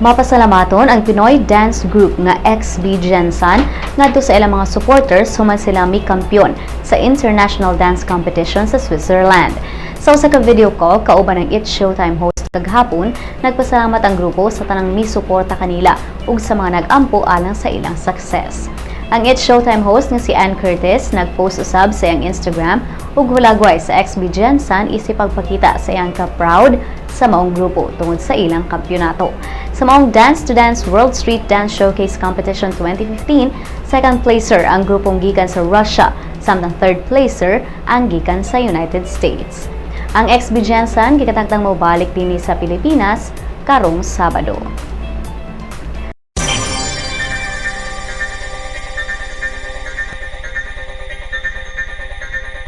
Mapasalamaton ang Pinoy dance group nga XB GenSan ngadto sa ilang mga supporters human sila mikampiyon sa International Dance Competition sa Switzerland. Sa usa ka video call kauban ang It's Showtime host kaghapon, nagpasalamat ang grupo sa tanang misuporta kanila ug sa mga nag-ampo alang sa ilang success. Ang It's Showtime host nga si Ann Curtis nagpost usab sa iyang Instagram ug hulagway sa XB GenSan isip pagpakita sa iyang ka-proud sa maong grupo tungod sa ilang kampyonato. Sa maong Dance to Dance World Street Dance Showcase Competition 2015, second placer ang grupong gikan sa Russia, samtang third placer ang gikan sa United States. Ang XB GenSan gikatakdang mobalik dinhi sa Pilipinas karong Sabado.